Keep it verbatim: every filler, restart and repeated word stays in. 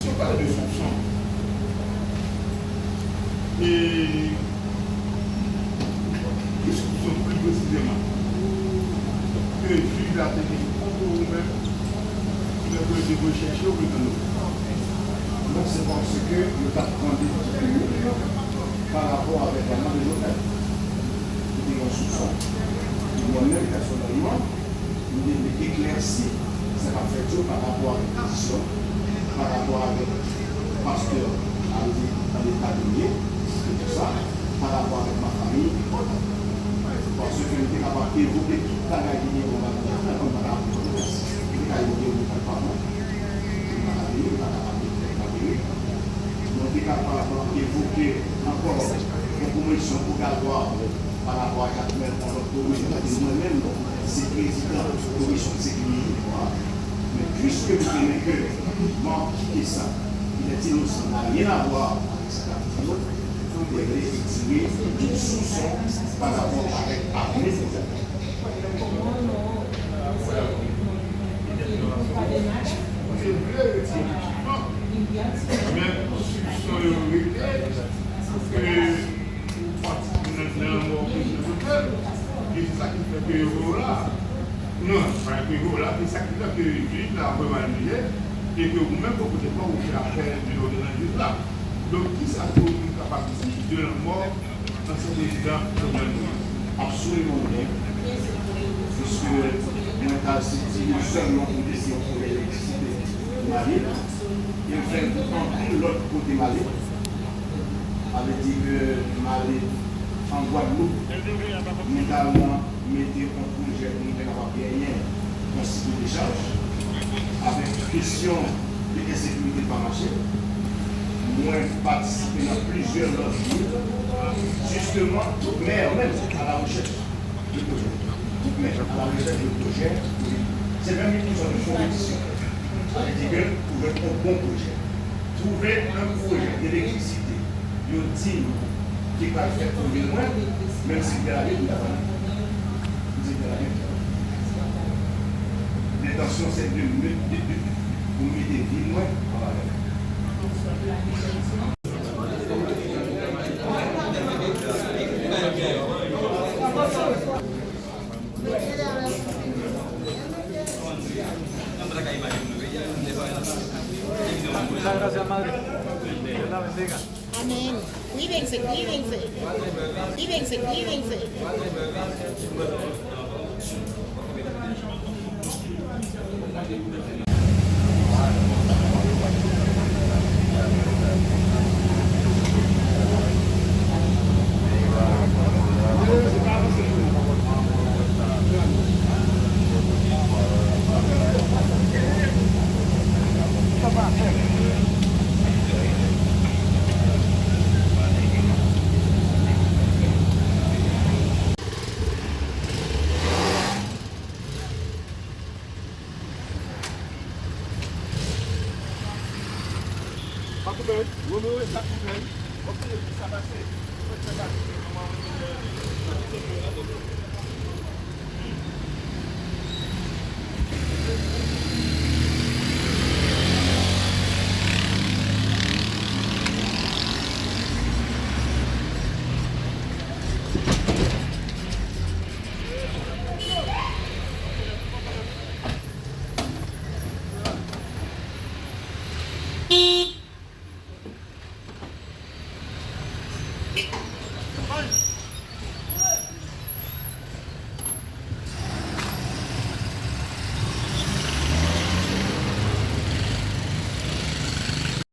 Yo pale de soupson. E ki soupson pli presizèman ke jij la te gen kont ou menm lè ke l te voye chèche w, Fernando? Non, se paske yo t ap mande pa rapò avèk la mande Jovenel. Yo te gen yon soupson. E mwen menm, pèsonèlman, m te vle eklèsi sa k ap fèt yo pa rapò avèk pozisyon, pa rapò avèk pastè Alvin nan leta ke l ye, e tou sa, pa rapò avèk ma famille, paske m te kapab evoke tout bagay ki gen pou m ap di a, men kòm m pa t ap pran pòz, m te ka evoke yon bagay pa bon, m pa t ap vini, m pa t ap ap fè m ap vini. Mwen te kapab evoke ankò yon pwomosyon pou Galwa pa rapò ak Jacmel, yon lòt pwomosyon, paske mwen menm, se prezidan komisyon sekirite a. Men piske m konnen ke m ap kite sa, il est innocent, n'a rien à voir avèk sa k ap di yo, mwen vle retire tout soupson pa rapò avèk avni. Se vle retire tout soupson, men soupson yo rete ke ou patisipe nan, nan lanmò prezidan Jovenel, e se sa ki fè ke yo voye w la. Non, pa ke yo voye w la, se sa ki fè ke jij la voye w al jije, e ke ou menm, bò kote pa w, ou fè apèl de lòd nan jij la. Donk, kisa ke ou menm kapab di de lanmò ansyen prezidan Jovenel Moïse? Absoliman byen, piske mwen ta sezi sèlman pou di se yon pwojè elektrisite pou Mali, e m fè anpil lòt kote Mali. Sa vle di ke m ale an Gwadloup, nou t al nan mete yon pwojè pou nou te kapab genyen yon site de dechaj. Avèk kesyon de ensekirite pa mache, mwen patisipe nan plizyè lòt vil. Jisteman, tout mè menm a la rechèch de pwojè. Tout mè a la rechèch de pwojè. Se menm yon sòt de konpetisyon. Sa vle di ke pou jwenn yon bon pwojè. Twouve yon pwojè elektrisite yo di m ki pral fèt pou vil mwen, menm si m te lage m ta pral. M di m te lage m ta pral. Lentansyon se de, de, de, de, pou m mete vil mwen an valè. Amén. Cuídense, cuídense. Cuídense, cuídense. Pa koupe, wi. Romeo, e sa k koupe, wi. W ap tande tout sa pase. Ou mèt fè pati de moman,